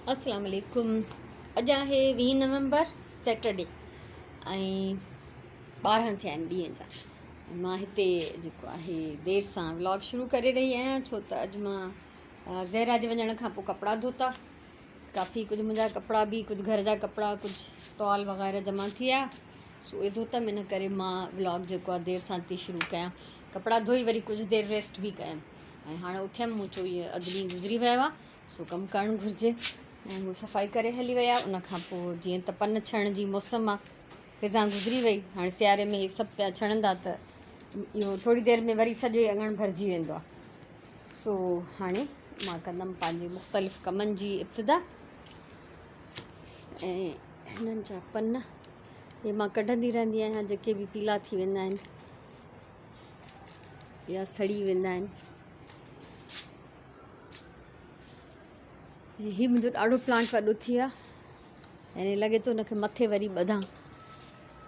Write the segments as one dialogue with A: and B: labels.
A: اسلام عليڪم اڄ آهي 20 نومبر سيٽرڊي ۽ 12 ٿيا آهن ڏينهن جا مان هتي جيڪو آهي دير سان ولاگ شروع ڪري رهي آهيان ڇو ته اڄ مان زهرا جي وڃڻ کان پوء ڪپڙا ڌوتا ڪافي ڪجهه منهنجا ڪپڙا به ڪجهه گهر جا ڪپڙا ڪجهه ٽوال وغيره جمع ٿي ويا سو اهي ڌوتم ان ڪري مان ولاگ جيڪو آهي دير سان ٿي شروع ڪيان ڪپڙا ڌوئي وري ڪجهه دير ريسٽ به ڪيم ۽ هاڻي اٿيم مون چيو اهي اڌ ڏينهن گذري ويو آهي سو ڪم ڪرڻ گهرجي ۽ هو صفائي ڪري هلي ويا ان کان پوء جيئن ته پن ڇڻ جي موسم آهي خزان گذري وئي هاڻي سياري ۾ هي سڀ پيا ڇڻندا ته اهو ٿوري دير ۾ وري سڄو اڱڻ ڀرجي ويندو آهي سو هاڻي مان ڪندم پنهنجي مختلف ڪمن جي ابتدا ۽ هنن جا پن هي مان ڪڍندي رهندي آهيان جيڪي به پيلا ٿي ويندا آهن يا سڙي ويندا آهن هي منهنجو ڏاڍو پلانٽ وڏو ٿي ويو آهي يعني لڳي ٿو هن کي مٿي وري ٻڌان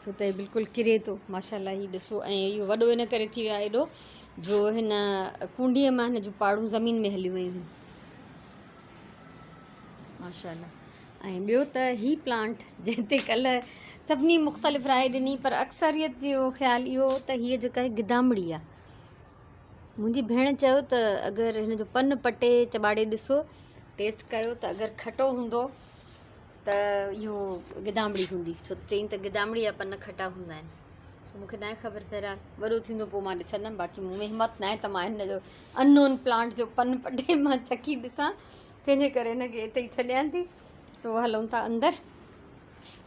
A: ڇو ته هي بلڪل ڪري ٿو ماشاء الله هي ڏسو ۽ اهو وڏو ان ڪري ٿي ويو آهي ايڏو جو هن ڪونڊيء مان هن جون پاڙون زمين ۾ هليون ويون آهن ماشاء الله ۽ ٻيو ته هي پلانٽ جنهن تي ڪلهه سڀني مختلف راء ڏني پر اڪثريت جو خيال اهو ته هيء جيڪا هي گدامڙي آهي منهنجي ڀيڻ چيو ته اگر هن جو پن پٽي چٻاڙي ڏسو ٽيسٽ ڪيو ته اگر کٽو هوندو ته اهو گدامڙي هوندي ڇو چئين ته گدامڙي جا پن کٽا هوندا آهن سو مونکي ناهي خبر بهرحال وڏو ٿيندو پوء مان ڏسندم باقي مون ۾ همت ناهي ته مان هن جو ان نون پلانٽ جو پن پٽي مان چکي ڏسان تنهن جي ڪري هن کي اتي ئي ڇڏيان ٿي سو هلون ٿا اندر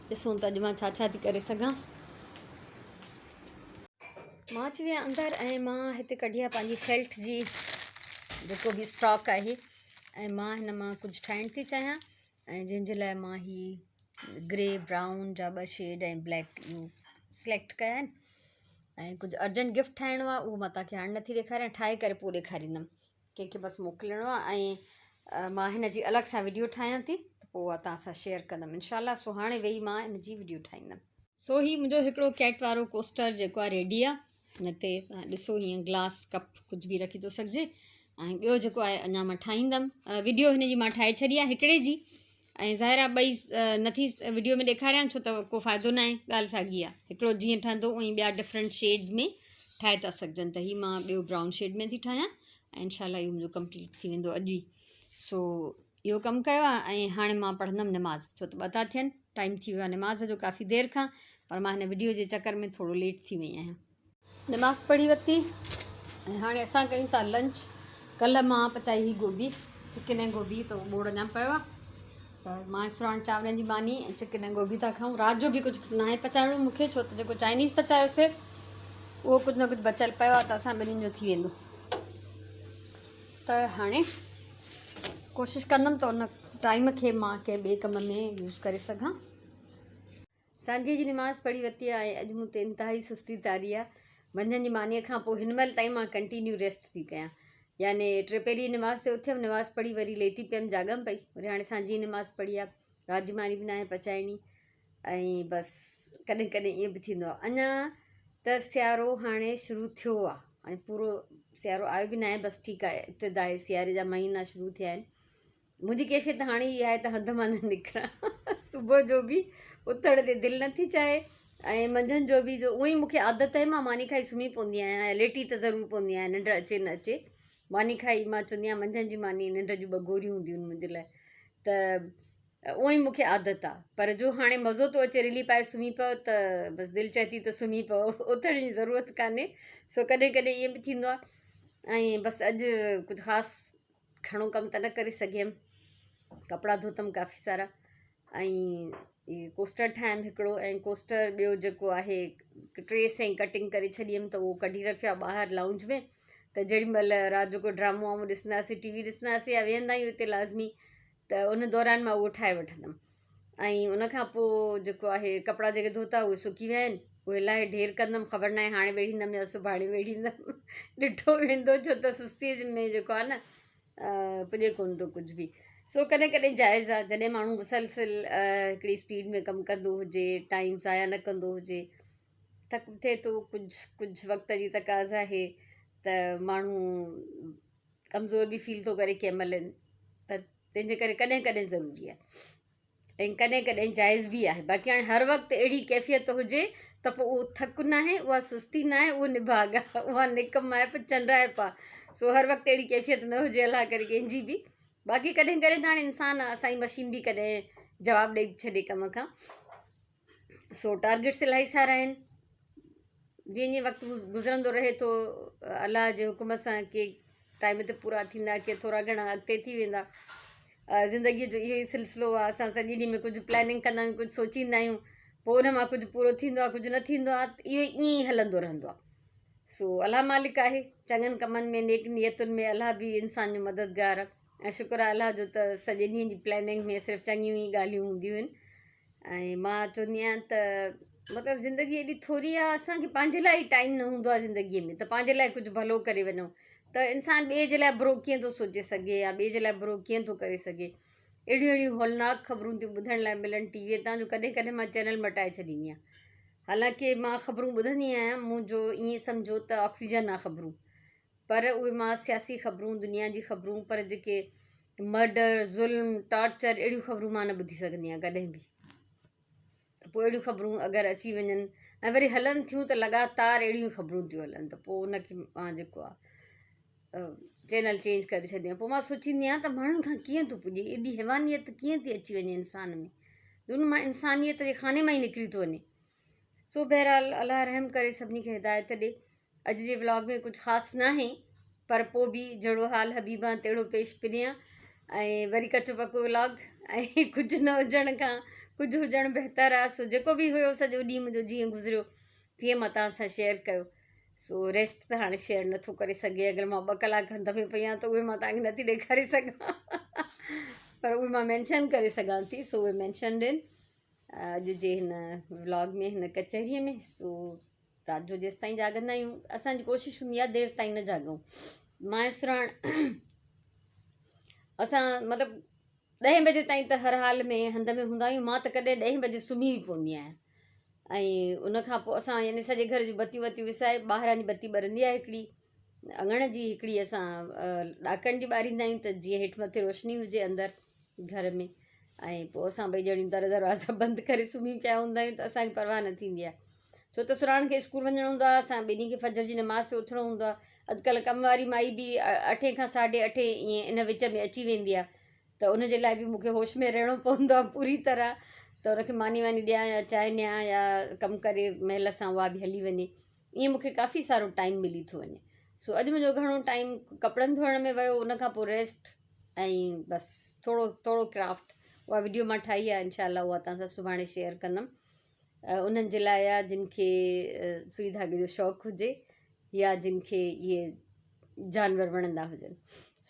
A: ڏسون ته اڄ مان ڇا ڇا ٿي ڪري سگهان مان اچي ويا اندر ۽ مان هتي ڪڍي آهي پنهنجي فيلٽ جي جيڪو به اسٽاڪ آهي ۽ مان هن مان ڪجهه ٺاهڻ ٿي چاهيان ۽ جنهن جي لاء مان هي گري برائون جا ٻه شيڊ ۽ بليڪ اهو سليڪٽ ڪيا آهن ۽ ڪجهه ارجنٽ گفٽ ٺاهڻو آهي اهو مان توهان کي هاڻي نٿي ڏيکاريان ٺاهي ڪري پوء ڏيکاريندم ڪنهن کي بس موڪلڻو آهي ۽ مان هن جي الڳ سان وڊيو ٺاهيان ٿي ته پوء اها توهان سان شيئر ڪندم انشاء الله سو هاڻي ويهي مان هن جي وڊيو ٺاهيندم. سو هي منهنجو هڪڙو ڪيٽ وارو ڪوسٽر جيڪو آهي ريڊي آهي هن تي توهان ڏسو هيئن گلاس ڪپ ڪجهه به رکي ٿو سگهجي ۽ ٻيو جيڪو آهي اڃا مان ٺاهيندم وڊيو هن جي مان ٺاهي ڇڏي آهي هڪڙي جي ۽ ظاهر آهي ٻئي نٿي وڊيو ۾ ڏيکاريان ڇو ته ڪو فائدو ناهي ڳالهه ساڳي آهي هڪڙو جيئن ٺهندو ائين ٻيا ڊفرنٽ شيڊز ۾ ٺاهي ٿا سگهجن ته هي مان ٻيو برائون شيڊ ۾ ٿي ٺاهيان ۽ انشاء الله اهو منهنجو ڪمپليٽ ٿي ويندو اڄ ئي سو اهو ڪم ڪيو آهي ۽ هاڻي مان پڙهندم نماز ڇو ته ٻه ٿا ٿين ٽائيم ٿي ويو آهي نماز جو ڪافي دير کان پر مان هن وڊيو جي چڪر ۾ ٿورو ليٽ ٿي وئي آهيان. نماز پڙهي ورتي ۽ هاڻي اسان ڪيون ٿا لنچ ڪلهه مان پچائي هئي گوبي چڪن ۽ گوبي ته اهو ٻوڙ اڃا پيو آهي ته مان سراڻ چانورن جي ماني ۽ چڪن ۽ گوبي ٿا کائون رات جو به ڪجهه ناهي پچائڻو مون کي ڇو ته جيڪو چائنيز پچايوسي اهو ڪجهه نه ڪجهه بچيل پيو آهي ته اسان ٻنهين جو ٿي ويندو ته هاڻي ڪوشش ڪندم ته ان ٽائيم کي مان ڪنهن ٻئي ڪم ۾ يوز ڪري سگهان. سانجهيء جي نماز پڙهي ورتي آهي ۽ اڄ مون تي انتهائي سستي طاري آهي. منجهند جي مانيء کان پوء هن مهل تائين مان ڪنٽينيو ريسٽ ٿي ڪيان. يعني ٽيپهري جي نماز تي اٿيم، نماز پڙهي وري ليٽي پيم جاڳم پئي. وري هاڻي سانجهيء جي نماز پڙهي آهي. رات جي ماني به ناهي پچائڻي ۽ بس ڪڏهن ڪڏهن ائين به ٿيندو آهي. اڃا ته سيارو هاڻي شروع ٿيو آهي ۽ پورو سيارو آيو به ناهي بس ٺيڪ آهي ابتدا آهي سياري جا مهينا شروع ٿيا آهن منهنجي ڪيفيت هاڻي اها آهي ته هنڌ مان نه نڪران صبح جو به اٿڻ تي دل نٿي چاهي ۽ منجهند جو به جو اونئي مونکي عادت آهي مان ماني کائي سمهي پوندي آهيان يا ليٽي ته ضرور پوندي آهيان ننڊ اچي نه اچي ماني کائي مان چوندي آهيان منجهند جي ماني ننڊ جون ٻه گوريون هونديون آهن منهنجي لاء ته اونئن ئي مون کي عادت آ پر جو هاڻي مزو ٿو اچي رلي پائي سمهي پئو ته بس دل چئي ٿي ته سمهي پئو اٿڻ جي ضرورت ڪانهي سو ڪڏهن ڪڏهن ائين به ٿيندو آ ۽ بس اڄ ڪجهه خاص گهڻو ڪم ته نه ڪري سگهيم ڪپڙا ڌوتم ڪافي سارا ۽ ڪوسٽر ٺاهيم هڪڙو ۽ ڪوسٽر ٻيو جيڪو آهي ٽريس ۽ ڪٽنگ ڪري ڇڏي هيم ته اهو ڪڍي رکيو آ ٻاهر لائونج ۾ ته جيڏي مهل رات جو ڪو ڊرامو وامو ڏسنداسين ٽي وي ڏسنداسين يا ويهندا آهيون اتي لازمي ته ان دوران مان اهو ٺاهي وٺندم ۽ ان کان پوء جيڪو آهي ڪپڙا جيڪي ڌوتا اهي سڪي ويا آهن اهي لاهي ڍير ڪندم خبر ناهي هاڻي ويڙهيندم يا سڀاڻي ويڙهيندم ڏٺو ويندو ڇو ته سستيء ۾ جيڪو آهي نه پڄي ڪونه ٿو ڪجهه به سو ڪڏهن ڪڏهن جائز آهي جڏهن ماڻهو مسلسل هڪڙي اسپيڊ ۾ ڪم ڪندو هجي ٽائيم ضايع نه ڪندو هجي ٿڪ به ٿئي ٿو ڪجهه ڪجهه وقت جي تقاضا آهي ته ماڻهو ڪمزور به فيل ٿو ڪري ڪنهن مهل ته تنهن جي ڪري ڪڏهن ڪڏهن ضروري آهي ۽ ڪڏهن ڪڏهن جائز به آهي. باقي هاڻي هر وقت اهڙي ڪيفيت هجي ته پوء اهو ٿڪ ناهي، اها سستي ناهي، اهو نڀاڳ آهي، اها نڪم آهي، پوء چنڊائپ آهي. سو هر وقت اهڙي ڪيفيت نه هجي الله ڪري ڪنهن جي به. باقي ڪڏهن ڪڏهن ته هاڻي انسان آهي، اسان جي مشين به ڪڏهن جواب ڏئي ڇڏي ڪم کان. سو ٽارگيٽس الاهي سارا آهن. جيئن جيئن وقت گذرندو رهي ٿو الله جي حڪم سان ڪي ٽائيم تي پورا ٿيندا ڪي ٿورا گهڻا اڳتي ٿي ويندا. زندگيء جو اهو ئي سلسلو آهي. اسان سڄي ڏينهن ۾ ڪجهه پلاننگ ڪندا آهيون، ڪجهه سوچيندا آهيون، پوء ان مان ڪجهه پورو ٿيندو آهي، ڪجهه نه ٿيندو آهي. اهو ائين ئي هلندو رهندو آهي. سو الله مالڪ آهي. چڱن ڪمن ۾ نيڪ نيتن ۾ الله به انسان جو مددگار آهي ۽ شڪر آهي الله جو ته سڄي ڏينهن جي پلاننگ ۾ صرف چڱيون ئي ڳالهيون هونديون آهن. ۽ مان چوندي آهيان ته مطلب زندگي ايڏي ٿوري آهي اسان کي پنهنجي لاء ئي ٽائيم نه هوندو آهي زندگيء ۾ ته پنهنجي لاء ڪجهه ڀلو ڪري وڃون ته انسان ٻئي جي لاء برو ڪيئن ٿو سوچي سگهي يا ٻئي جي لاء برو ڪيئن ٿو ڪري سگهي. اهڙيون اهڙيون هولناڪ خبرون ٿيون ٻڌڻ لاء ملن ٽي ويء تان جو ڪڏهن ڪڏهن مان چينل مٽائي ڇڏيندي آهيان. حالانڪه مان خبرون ٻڌندي آهيان منهنجو ائين سمجهو ته آڪسيجن آهي خبرون پر اهي مان سياسي خبرون دنيا جي خبرون پر جيڪي مرڊر ظلم ٽارچر اهڙيون خبرون مان نه ٻڌي سگهندي آهيان ڪڏهن به ته پوء اهڙيون خبرون اگر اچي وڃن ۽ وري هلن ٿيون ته لڳاتار اهڙيون خبرون ٿيون هلن ته پوء ان کي مان جيڪو آهي چينل چينج ڪري ڇڏيندي آهيان. پوء مان سوچيندي آهيان ته ماڻهن کان ڪيئن ٿو پڄي ايڏي حيوانيت ڪيئن ٿي اچي وڃي انسان ۾ جو ان مان انسانيت جي خاني مان ئي نڪري ٿو وڃي. سو بهرحال الله رحم ڪري سڀني کي هدايت ڏي. اڄ جي ولاگ ۾ ڪجهه خاص ناهي پر پوء به جهڙو حال حبيبان تهڙو پيش پريان ۽ وري ڪچو پڪو ولاگ ۽ ڪجهه نه هجڻ کان ڪجهه هجڻ بهتر آهي. سو جيڪو به هيو سڄو ڏينهن منهنجو جيئن گذريو تيئن مان توهان سان شيئر ڪيو. سو ريسٽ ته هاڻي شيئر نٿو ڪري سگهي. اگر مان ٻه ڪلاڪ هنڌ ۾ پئي آهيان ته اهي مان توهان کي نٿي ڏيکاري سگهان پر اهي مان مينشن ڪري سگهان ٿي. سو اهي مينشن ڏين اڄ جي هن ولاگ ۾ هن ڪچهريء ۾. سو رات جو جيستائين جاڳندا آهيون اسان جي ڪوشش هوندي آهي دير تائين نه جاڳون. مان سراڻ اسان مطلب ڏهين بجي تائين ته هر حال ۾ هنڌ ۾ هوندا آهيون. مان ته ڪڏهن ڏهين بجي سمهي به پوندي آهيان ۽ ان کان پوء اسان يعني سڄي گهر جون بتيون وتيون وسائي ٻاهران جي بتي ٻرندي آهي هڪڙي اڱڻ جي هڪڙي اسان ڏاڪڻ جي ٻاريندا آهيون ته جيئن هيٺ مٿي روشني هجي اندر گهر ۾ ۽ پوء اسان ٻئي ڄڻيون در دروازا بند ڪري سمهي پيا هوندا آهيون ته اسان کي پرواهه نه ٿيندي آهي ڇو ته سراڻ کي اسڪول وڃڻو هوندو آهي اسان ٻنهي کي فجر جي نماز تي اٿڻو هوندو آهي. اڄڪلهه ڪم واري مائي به اٺين کان ساڍي اٺين ائين ان وچ ۾ اچي ويندي آهي ته ان جي لاء به مون کي هوش ۾ رهڻو پوندو آهي پوري طرح ته ان کي ماني واني ڏيان يا چانهه ڏيان يا ڪم ڪري مهل سان اها به هلي وڃي. ائين مون کي ڪافي سارو ٽائيم ملي ٿو وڃي. سو اڄ منهنجو گهڻو ٽائيم ڪپڙن ڌوئڻ ۾ ويو ان کان پوء ريسٽ ۽ بس ٿورو ٿورو ڪرافٽ اها وڊيو مان ٺاهي آهي انشاء الله اها توهان سان سڀاڻي شيئر ڪندم انهن جي لاء آهي جن کي سوئي ڌاڳي جو شوق هجي يا جن کي اهي جانور وڻندا هجن.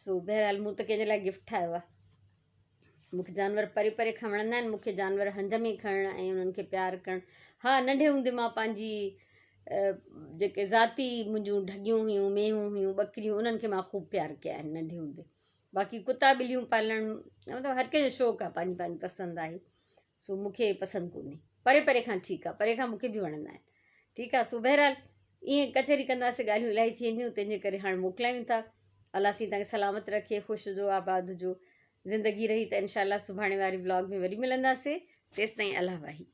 A: سو بهرحال مون ته ڪنهن جي لاء گفٽ ٺاهيو آهي. مون کي جانور پري پري کان وڻندا آهن. مون کي جانور هنج ۾ کڻڻ ۽ انهن کي پيار ڪرڻ. ها ننڍي هوندي مان پنهنجي جيڪي ذاتي منهنجون ڍڳيون هيون مينهون هيون ٻڪريون انهن کي مان خوب پيار ڪيا آهن ننڍي هوندي. باقي ڪتا ٻليون پالڻ مطلب هر ڪنهن جو شوق آهي پنهنجي پنهنجي پسند آهي. سو مون کي پسند ڪونهي. پري پري کان ٺيڪ آهي پري کان مون کي به وڻندا آهن. ٺيڪ آهي سو بهرحال ائين ڪچهري ڪنداسين ڳالهيون الاهي ٿي وينديون تنهن جي ڪري هاڻ موڪلايون ٿا. الله سائين توهان کي سلامت رکي خوش هجو آباد هجو. زندگي رهي ته انشاء الله سڀاڻي واري ولاگ ۾ وري ملنداسين. تيستائين الله واهي.